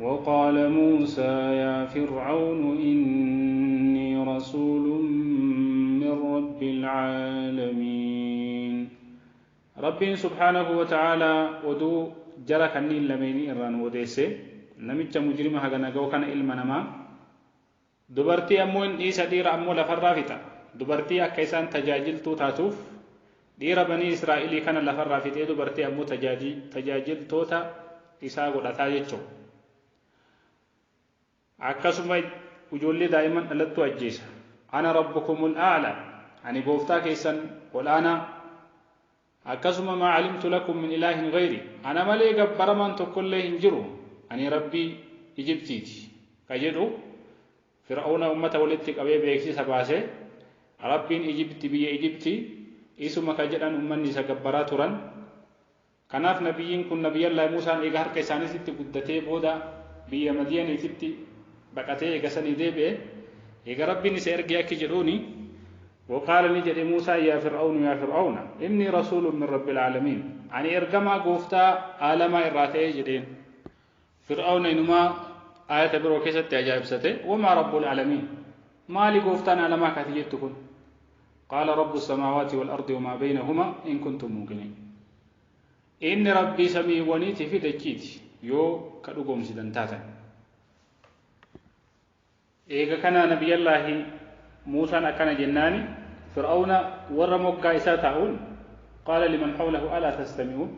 وقال موسى يا فرعون إني رسول من رب العالمين. رب سبحانه وتعالى ودو جرى كنين لميني إران وديسي نمتش مجرم هغنا جو كان إلما نما دبرتي أمون إيسا دير أمو لفرافتا دبرتي أكيسان تجاجلتو تاتوف دير بني إسرائيل كان لفرافتا دبرتي أمو تجاجلتو تا إسا قد أتاجتشو akkasuma ijoollee daa'imman dhalattu ajjeesa. Ana rabbukumul a'la, ani gooftaa keessan ol'aanaa. Akkasuma maa alimtu lakum min ilaahin ghayri, ana malee gabbaramaan tokkollee hin jiru, ani rabbii Ijibtiiti ka jedhu Fir'auna ummata walitti qabee beeksisa baase. Rabbiin Ijibti biyya Ijibti isuma ka jedhan ummanni isa gabbaraa turan. Kanaaf nabiyyiin kun nabiyyallaahi Muusaan eega harka isaaniitti guddatee booda biyya Madiyaniititti baqatee eega sanii deebi'e. Eega Rabbiin isa ergee akki jedhuuni وقال نجد موسى يا فرعون يا فرعون إني رسول من رب العالمين، أني إرجما قفتا عالم إراتي جدين. فرعون إنما آية بروكيسة عجائب ستة وما رب العالمين، ما لي قفتان على ما كاتجتكم. قال رب السماوات والأرض وما بينهما إن كنتم موقنين. إن ربي سمي ونيتي في دجيت يو كدوغوم سيدان تاتا. إيغا كان نبي الله موسى أكان جناني فرعون ور موقع إسا تاون قال لمن حوله ألا تستمعون،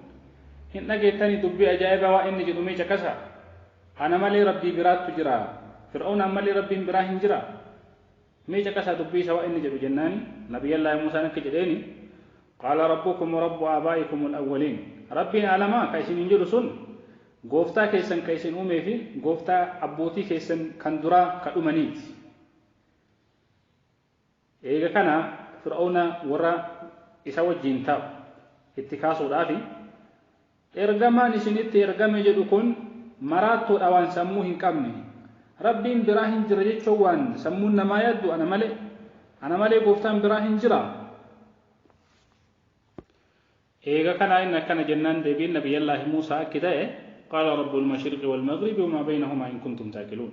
إن نجيتني دبي أجائب وإن جدومي جكسا أنا مالي ربي برات تجرا فرعون مالي ربي براهن جرا مي جكسا دبي سوا إن جدو جناني. نبي الله موسى نكجديني قال ربكم ورب آبائكم الأولين، ربي ألما كيسن ينجلسون gooftaa keessan ka isin uumee fi gooftaa abbootii keessan kan duraa ka dhumaniiti. Eega kana Fir'auna warra isa wajjin taa'u itti kaasuudhaafi ergamaan isinitti ergame jedhu kun maraattoodha waan sammuu hin qabne, Rabbiin biraa hin jira jechuun waan sammuun namaa yaaddu ana malee gooftaan biraa hin jira. Eega kana inni akkana jennaan deebiin nabiyyallaahi Muusaa akki ta'e قال رب المشرق والمغرب وما بينهما إن كنتم تاكلون.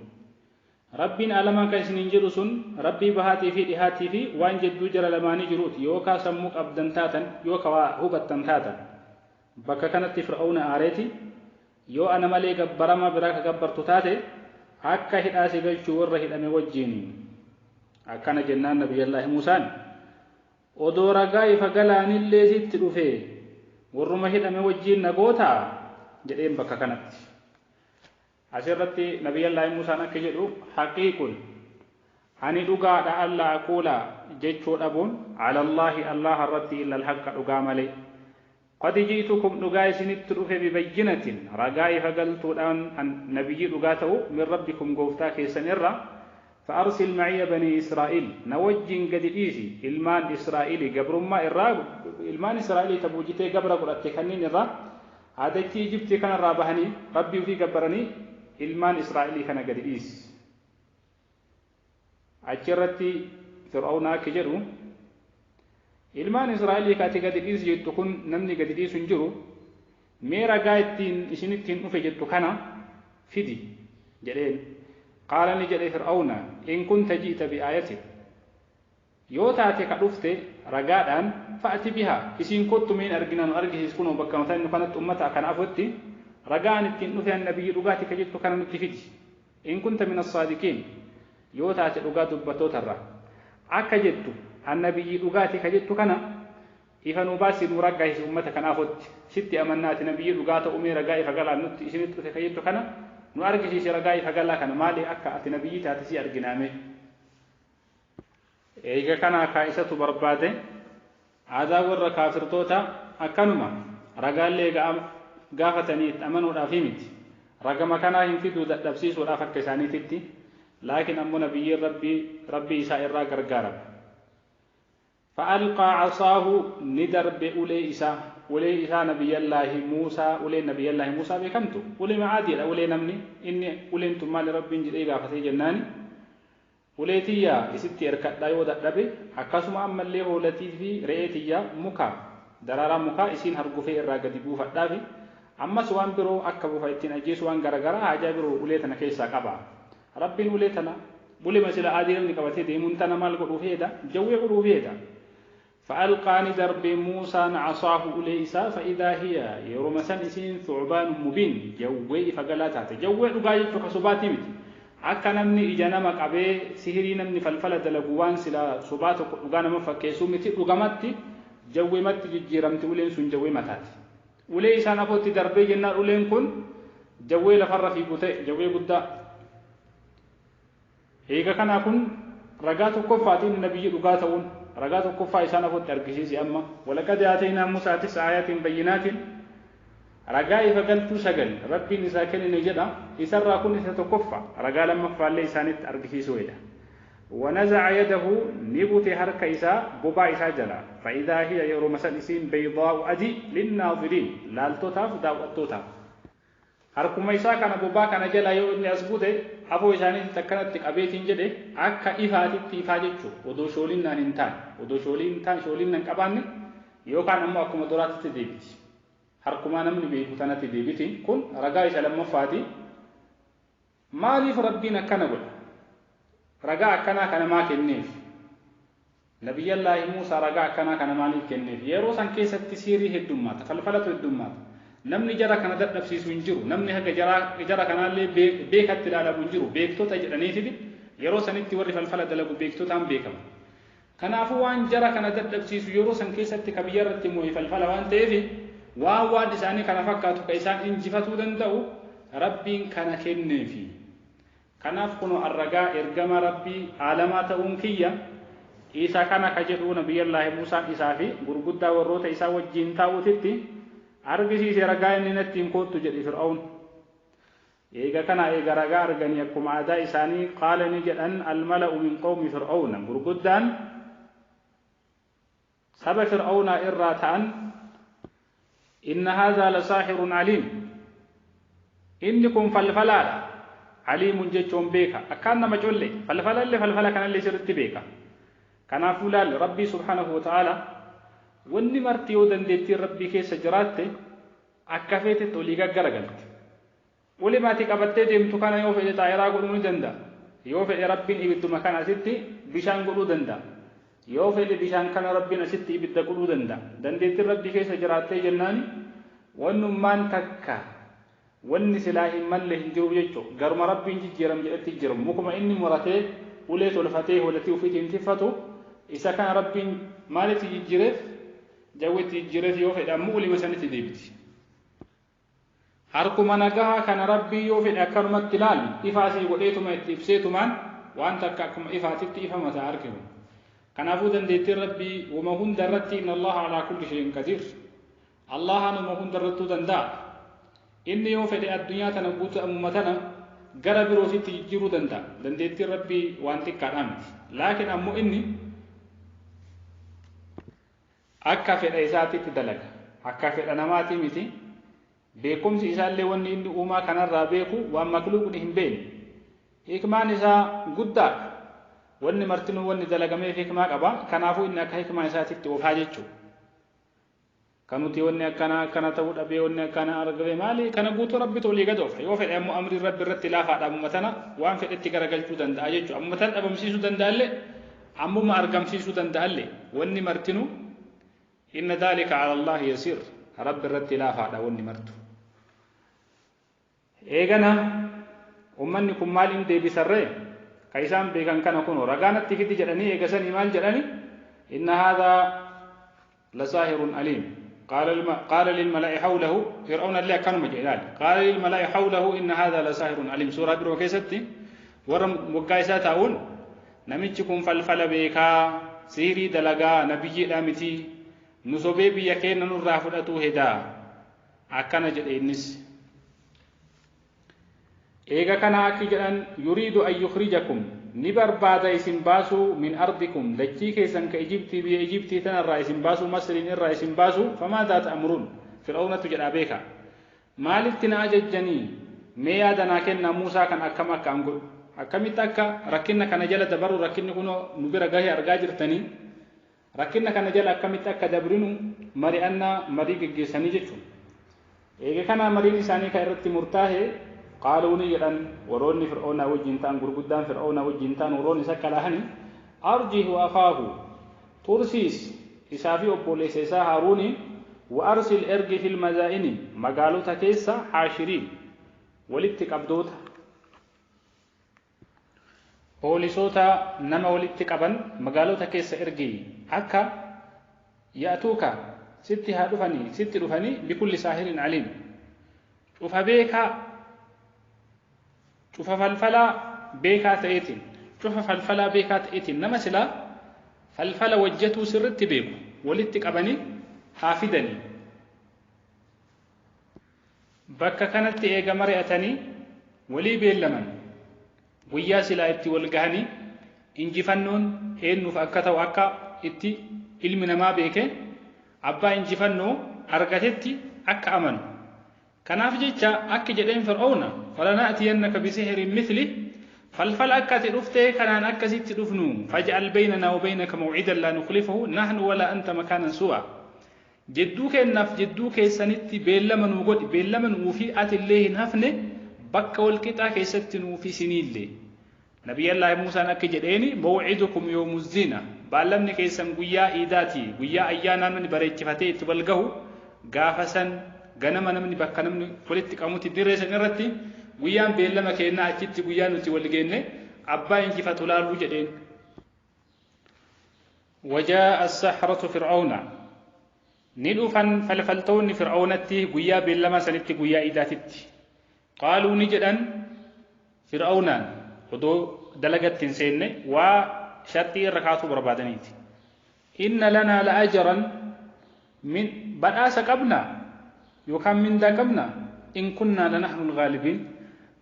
ربين ألما كيسن جلسون ربي بهاتي في دهاتي في وان جدو جرى لماني جروت يوكا سموك أبدن تاتا يوكا هبتن تاتا بكا كانت فرعون آريتي يو أنا مالي قبرما براك قبرتو تاتي أكا هداسي قلشو ورهد أمي وجيني. أكان جنان نبي الله موسى ودورا قاي فقلاني اللي زدت رفي ورمهد أمي وجين نقوتا jedheen bakka kanatti. Asirratti nabiyyallaahi Muusaan akka jedhu haqiiqun ani dhugaadha alla aquula jechuu dhabuun alallaahi allaha irratti illa alhaqqa dhugaa malee. Qad ji'tukum dhugaa isinitti dhufe bibayyinatin ragaa ifa galtuudhaan nabiyyi dhugaa ta'u min rabbikum gooftaa keessan irra فأرسل معي بني إسرائيل نوجين قد إيسي إلمان إسرائيلي قبرما إرا إلمان إسرائيلي تبوجتي قبر قرأتي كنين إرا عادتي جبتي كان رابهني ربي في قبرني إلمان إسرائيلي كان قد إيس. أجرتي فرعون كجرو إلمان إسرائيلي كاتي قد إيس جدتكن نمني قد إيس جرو ميرا قايتين إشنتين أفجدت كان فدي جلين. قال نجد فرعون إن كنت جئت بآيتك يوتاتي كدفت رقادان فأتي بها إسين كنت من أرجنا أرجه سكونوا بكمتين كانت أمتها كان أفوتي رقان التين نثي النبي رقاتي كجدت كان نتفج إن كنت من الصادقين يوتاتي رقاد بتوتر أكجدت النبي رقاتي كجدت كان إذا نباسي نرقه أمتك كان أفوت ست أمنات نبي رقات أمي رقائي فقال نت إسين كجدت كان نرجه رقائي فقال كان مالي أكا أتي نبي تاتي أرجنامي. Eega kana akka isatu barbaade aadaa warra kaafirtoota akkanuma ragaallee gaafatanii itti amanuudhaaf miti ragama kanaa hin fiduu dadhabsiisuudhaaf akka isaaniititti laakiin ammoo nabiyyiin rabbii isaa irraa gargaarama. فألقى عصاه ندرب أولي إسا أولي إسا نبي الله موسى أولي نبي الله موسى بكمتو أولي معادي أولي نمني إني أولي انتم مال ربي جدي غافتي جناني أولي تيا إستي إركاد دايو دابي أكاسما أما اللي هولتي في رئي تيا مكا درارا مكا إسين هرقفي إراغة دبو فدافي Ammas waan biroo akka bofa ittiin ajjeesu waan garagaraa haajaa biroo ulee tana keessaa qaba. Rabbiin ulee tana ulema sila adii namni qabatee deemuun tana maal godhuuf heeda? Jawwee godhuuf heeda. فألقى درب موسى عصاه أوليسا فإذا هي يرمسن إسين ثعبان مبين جوي فقلاتات جوي رقاية كسباتي متي akka namni ija nama qabee sihirii namni falfala dalagu waan sila sobaa tokko dhugaa nama fakkeessuu miti dhugamatti jawweematti jijjiiramti uleen sun jawwee mataati. Ulee isaan afootti darbee jennaan uleen kun jawwee lafarra fiigu ta'e jawwee guddaa. Eega kanaa kun ragaa tokkoffaatiin nabiyyi dhugaa ta'uun ragaa tokkoffaa isaan afootti argisiise amma walaqad aataynaa Muusaa tis'a aayaatin bayyinaatin ragaa ifa galtuu 9 rabbiin isaa kennine jedha isarraa kun isa tokkoffaa ragaa lammaffaallee isaanitti argisiisuu jedha. ونزع يده نبت هرك إساء ببا إساء جلا فإذا هي يرمسن إسين بيضاء أدي للناظرين لالتوتاف داوتوتاف harkuma isaa kana bobaa kana jala yoo inni as bute afoo isaaniitti akkanatti qabeetiin jedhe akka ifaatitti ifaa jechuu odoo shoolinnaan hin taane odoo shooliin taane shoolinnaan qabaanne yookaan ammoo akkuma duraatitti deebiti. Harkumaa namni beeku tanatti deebiti kun ragaa isa lammaffaati. Maaliif rabbiin akkana godha? Ragaa akkanaa kana maa kenneef? Nabiyyallaahi Muusaa ragaa akkanaa kana maaliif kenneef? Yeroo san keessatti siirii heddummaata, falfalatu heddummaata. Namni jara kana dadhabsiisu hin jiru, namni haga jara kanaallee beekatti ilaalamu hin jiru, beektota jedhaniititi yeroo sanitti warri falfala dalagu beektotaan beekama. Kanaafuu waan jara kana dadhabsiisu yeroo san keessatti ka biyya irratti moo'e falfala waan ta'eef waan waan isaanii kana fakkaatu ka isaan injifatuu danda'u rabbiin kana kenneefi. Kanaaf kunoo arragaa ergama rabbii aalamaa ta'uun kiyya isa kana ka jedhu nabiyyallaahi Muusaan isaa fi gurguddaa warroota isaa wajjin taa'uutitti argisiise ragaa inni natti hin koottu jedhe Fir'aun. Eega kana eega ragaa arganii akkuma aadaa isaanii qaala ni jedhan almala'u min qawmi Fir'auna gurguddaan saba Fir'aunaa irraa ta'an inna haadhaa lasaahirun aliim inni kun falfalaadha. Aliimun jechuun beeka akkaan nama colle falfalallee falfala kanallee sirriitti beeka. Kanaafuu laal rabbii subhaanahu wa ta'aala wanni marti yoo dandeettiin rabbii keessa jiraatte akka feetetti olii gaggaragalti. Ulimaati qabattee deemtu kana yoo fedhe xaayiraa godhuu ni danda'a. Yoo fedhe rabbiin ibidduma kana asitti bishaan godhuu danda'a. Yoo fedhe bishaan kana rabbiin asitti ibidda godhuu danda'a. Dandeettiin rabbii keessa jiraattee jennaani wannummaan takka wanni silaa hin malle hin jiru jechuudha. Garuma rabbiin jijjiiram jedhetti jijjiiramu. Mukuma inni muratee ulee tolfatee hoolatii ofiitiin tiffatu isa kana rabbiin maalitti jijjiireef jawweetti jijjiireef yoo fedhe ammoo ulima sanitti deebiti. Harkuma nagahaa kana rabbii yoo fedhe akkanumatti ilaalu ifaasii godheetuma itti ibseetumaan waan takka akkuma ifaatitti ifa mataa arginu. Kanaafuu dandeettiin rabbii wama hunda irratti inna Allaha alaa kulli shay'in qadiir. Allahaan wama hunda irrattuu danda'a. Inni yoo fedhe addunyaa tana guutuu ammuma tana gara birootitti jijjiiruu danda'a. Dandeettiin rabbii waan xiqqaadhaa miti. Laakiin ammoo inni akka fedha isaatitti dalaga. Akka fedha namaatii miti. Beekumsi isaallee wanni inni uumaa kanarraa beeku waan makluuqni hin beekne. Hikmaan isaa guddaadha. Wanni martinuu wanni dalagameef hikmaa qaba. Kanaafuu inni akka hikmaa isaatitti oofaa jechuudha. Kan nuti wanni akkana akkana ta'uu dhabee wanni akkana argame maali kana guutuu rabbitu olii gad oofa. Yoo fedhe ammoo amrii rabbi irratti laafaadha ammuma tana waan fedhetti garagalchuu danda'a jechuudha. Ammuma tana dhabamsiisuu danda'allee ammuma argamsiisuu danda'allee wanni martinuu inna dhaalika ala Allaahi yasiir rabbi irratti laafaadha wanni martu. Eegana ummanni kun maaliin deebisarree ka isaan beekan kana kunoo ragaa natti fidi jedhanii eegasanii maal jedhani inna haadhaa lasaahirun aliim. قال للملأ حوله فرعون اللي كانوا مجهلال قال للملأ حوله إن هذا لساحر عليم سورة برو كيستي ورم وقايسا تاون نمتشكم فلفل بيكا سيري دلقا نبي لامتي نصبي بيكين نرافلتو هدا أكنا جد إنس إيغا كان أكي يريد أن يخرجكم نبر بعد إسم باسو من أرضكم دجي كيسن كإجبتي بإجبتي تنرى إسم باسو مصر نرى إسم باسو فماذا تأمرون فرعون تجد أبيك مالك تناججني ميا دنا موسى كان أكما كأنقول أكمي تكا ركنا كان جل دبرو ركنا كنو نبرا جاي أرجاجر تاني ركنا كان جل أكمي تكا دبرنو مري أنا مريق جسني جتشو Eega kana mariin isaanii kan irratti murtaa'e qaaluu ni jedhan warroonni Fir'oonaa wajjin ta'an gurguddaan Fir'oonaa wajjin ta'an warroonni isa kalahani arjihu akaahu tursiis isaa fi obboleessa isaa Haaruuni wa arsil ergi fil madaa'ini magaalota keessa haashiriin walitti qabdoota poolisoota nama walitti qaban magaalota keessa ergi akka ya'tuuka sitti haa dhufanii sitti dhufanii bikulli saahirin aliim cufa beekaa cufa falfalaa beekaa ta'eetiin cufa falfalaa beekaa ta'eetiin nama silaa falfala wajjatuu sirritti beeku walitti qabanii haa fidanii. Bakka kanatti eega mari'atanii walii beellaman guyyaa silaa itti wal gahanii injifannoon eenyuuf akka ta'u akka itti ilmi namaa beeke abbaa injifannoo argatetti akka amanu. Kanaaf jecha akki jedheen Fir'aawna falana'tiyannaka bisihirin mithli falfala akka ati dhuftee kanaan akkasitti dhufnu faj'al baynanaa wa baynaka maw'idan laa nukhlifuhu nahnu walaa anta makaanan su'a. Jidduu keennaaf jidduu keessanitti beellama nuu godhi beellama nuu fi ati illee hin hafne bakka walqixaa keessatti nuu fi siniillee. Nabiyyallaahi Muusaan akka jedheeni maw'idukum yawmu zina baallamni keessan guyyaa iidaati guyyaa ayyaanaa namni bareechifatee itti wal gahu gaafa san ganama namni bakka namni walitti qabutti dirree san irratti guyyaan beellama kennaa achitti guyyaa nuti wal geenne abbaa injifatu laaluu jedheen. Wajaa'a as-sahratu fir'auna ni dhufan falfaltoonni fir'aunatti guyyaa beellama sanitti guyyaa iidaatitti qaaluu ni jedhan fir'aunaan odoo dalagatti hin seenne waa sharxii irra kaasuu barbaadaniiti. Inna lanaa la ajran min badhaasa qabna yookaan mindaa qabna in kunnaa lanahnu alghaalibiin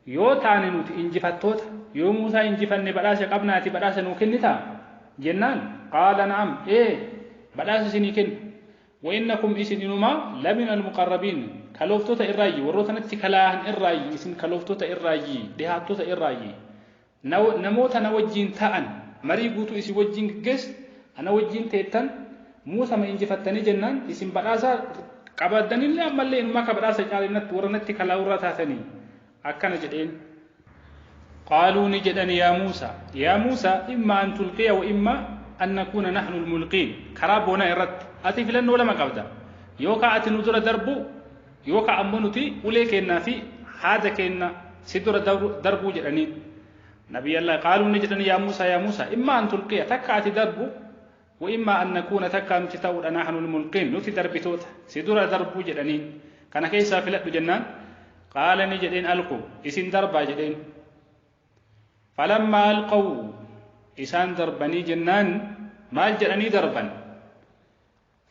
yoo taane nuti injifattoota yoo Muusaa injifanne badhaasa qabnaati badhaasa nuu kennitaa jennaan qaala na'am ee badhaasa isinii kenna wa innakum isin inumaa lamina almuqarrabiin kalooftota irraayyi warroota natti kalaahan irraayyi isin kalooftota irraayyi dhihaattota irraayyi namoota na wajjiin ta'an marii guutuu isin wajjiin geggeessu ana wajjiin teettan Muusama injifattanii jennaan isin badhaasa qabaaddanillee ammallee inumaa ka badhaasa caalinatti warra natti kalaa'urraa taatanii akkana jedheen. Qaaluu ni jedhan yaa Muusaa yaa Muusaa imma an tulqiya wa imma an nakuuna nahnu almulqiin karaa boonaa irratti ati filannoo lama qabda yookaan ati nu dura darbu yookaan ammoo nuti ulee kennaa fi haada kenna si dura darbuu jedhanii. Nabiyyallah qaaluu ni jedhan yaa Muusaa yaa Muusaa imma an tulqiya takka ati darbu wa imma an nakuuna takka nuti ta'uudha nahnu almulqiin nuti darbitoota si dura darbuu jedhanii kana keessaa filadhu jennaan qaala ni jedheen alqu isin darbaa jedheen. Falammaa alqaw isaan darbanii jennaan maal jedhanii darban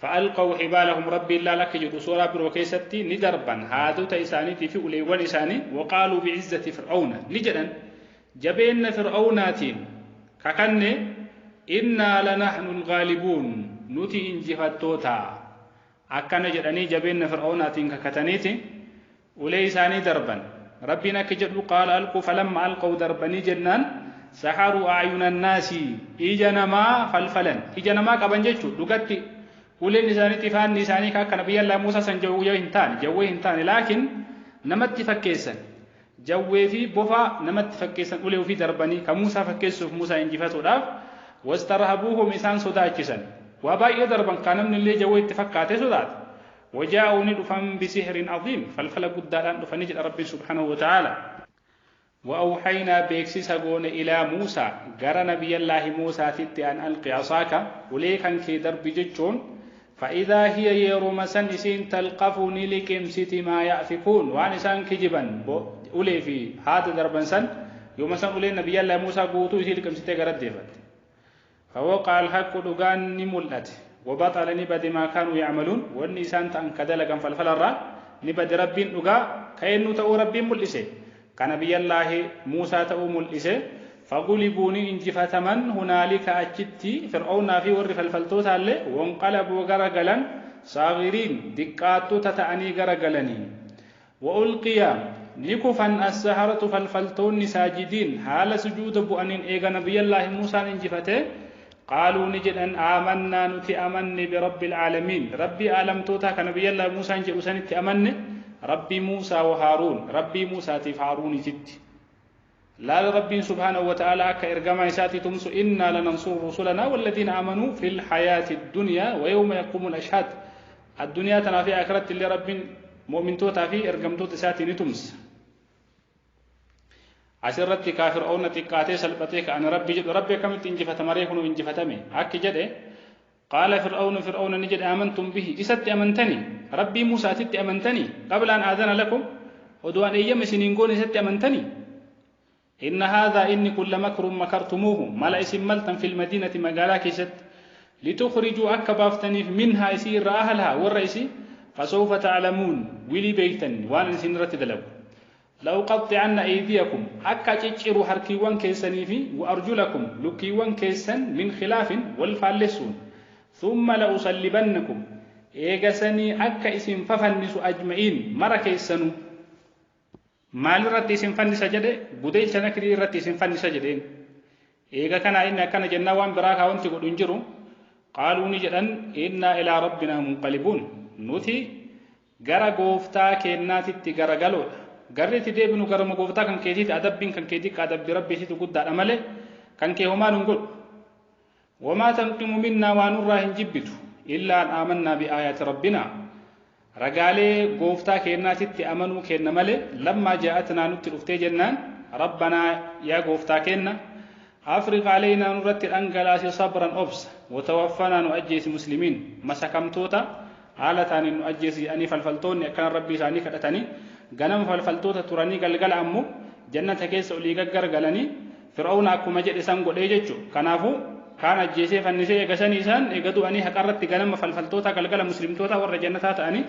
fa'alqaw xibaalahum rabbi illaa lakka jedhu suuraa biroo keessatti ni darban haadota isaaniitii fi uleewwan isaanii waqaaluu bi'izzati fir'auna ni jedhan jabeenna fir'aunaatiin kakanne innaa lanahnu alghaalibuun nuti injifattoota akkana jedhanii jabeenna fir'aunaatiin kakataniiti ulee isaanii darban. Rabbiin akka jedhu qaala alquu falamma alqaw darbanii jennaan saharuu a'yuna annaasi ija namaa falfalan ija namaa qaban jechuu dhugatti uleen isaanii ifaanni isaanii akka nabiyyallaa Muusaa san jawwee hin taane jawwee hin taane laakiin namatti fakkeessan jawwee fi bofa namatti fakkeessan ulee ofii darbanii kan Muusaa fakkeessuuf Muusaa injifatuudhaaf wastarhabuuhum isaan sodaachisan waa baay'ee darban kan namni illee jawwee itti fakkaate sodaata. وجاءوا ندفن بسحر عظيم فالفلا قدالان دفن جل ربي سبحانه وتعالى. وأوحينا بيكسيس قون إلى موسى قرى نبي الله موسى تتي أن ألقي عصاك وليكن كي درب جتشون فإذا هي يرمسن إسين تلقف نلكم ستي ما يأفكون وأن كجبا أولي في هذا دربا سن يوم سن أولي نبي الله موسى قوتو يسيلكم ستي قرد ديفت فوقع الحق لغان نملت وبطل نبد ما كانوا يعملون والنسان تنكدل كان فالفل الرا نبد ربي نغا كأنه تأو ربي ملئسه كان نبي الله موسى تأو ملئسه فغلبوني انجفة من هنالك أجتي فرعون في ور فالفلتوتا اللي وانقلبوا غرغلا صاغرين دقاتو تتعني غرغلني وألقي نكفا السحرة فالفلتون ساجدين حال سجود بؤنين إيغا نبي الله موسى انجفته قالوا نجد أن آمنا نتي أمني برب العالمين ربي عالم توتا كنبي الله موسى نجي أساني أمني Rabbii Muusaa wa Haaruun, Rabbii Muusaatiif Haaruunititti. Laal Rabbiin subhaanahu wa ta'aalaa akka ergamaa isaatii tumsu, innaa lanansuru rusulanaa walladiina amanuu fil hayaati dunyaa wa yawma yaquumul ashhaad. Addunyaa tanaa fi aakiratti illee Rabbiin mu'mintootaa fi ergamtoota isaatii ni tumsa. Asirratti kaa Fir'aawna xiqqaatee salphatee ka ani Rabbi jedhu, Rabbi akkamitti injifatama ree, kunoo injifatame akki jedhe. Qaala Fir'aawnu, Fir'aawna ni jedhe, aamantum bihi, isatti amantanii, Rabbii Muusaatitti amantanii, qabla an aadana lakum, odoo an eeyyama isiniin goone isatti amantanii? Inna haadhaa, inni kun, lamakrun makartumuuhu, mala isin maltan, fil madiinati, magaalaa keessatti, litukhrijuu, akka baaftaniif, minhaa, isii irraa, ahlahaa, warra isii, fasawfa ta'lamuun, wilii beeytan waan isin irratti dalagu. La'uqaxxi'anna aydiyakum, akka cicciru harkiiwwan keessanii fi, wa arjulakum, lukkiiwwan keessan, min khilaafin, wal faallessuun, thumma la'usallibannakum, eegasanii akka isin fafannisu, ajma'iin, mara keessanuu. Maalirratti isin fannisa jedhe? Gudeelcha nakrii irratti isin fannisa jedheen. Eega kanaa inni akkana jennaa waan biraa kaa wanti godhu hin jiru. Qaaluu, ni jedhan, innaa ilaa rabbinaa munqalibuun, nuti gara gooftaa keennaatitti garagaloodha. Garri itti deebinu garuma gooftaa kan keetiiti, adabbiin kan keetii ka adabbii rabbiititu guddaadha malee kan kee homaa nun godhu. Wamaa tanqimu minnaa, waa nurraa hin jibbitu, illaa an aamannaa bi'aayaati rabbinaa, ragaalee gooftaa keennaatitti amanuu keenna malee, lammaa jaa'atnaa, nutti dhuftee jennaan. Rabbanaa, yaa gooftaa keenna, afriq aleynaa, nurratti dhangalaasi, sabran, obsa, watawaffanaa, nu ajjeesi, muslimiin, masakamtoota haala taaniin nu ajjeesi jedhanii falfaltoonni akkana rabbii isaanii kadhatanii. Ganama falfaltoota turanii galgala ammoo jannata keessa olii gaggargalanii Fir'aawna akkuma jedhe san godhee jechuudha. Kanaafuu kaan ajjeesee fannisee, eegasanii isaan eega du'anii haqarratti ganama falfaltoota, galgala muslimtoota warra jannataa ta'anii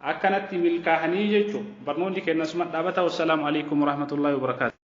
akkanatti milkaahanii jechuudha. Barnoonni keenya asuma dhaabata. Wassalaamu alaikum warahmatullaahi wabarakaatu.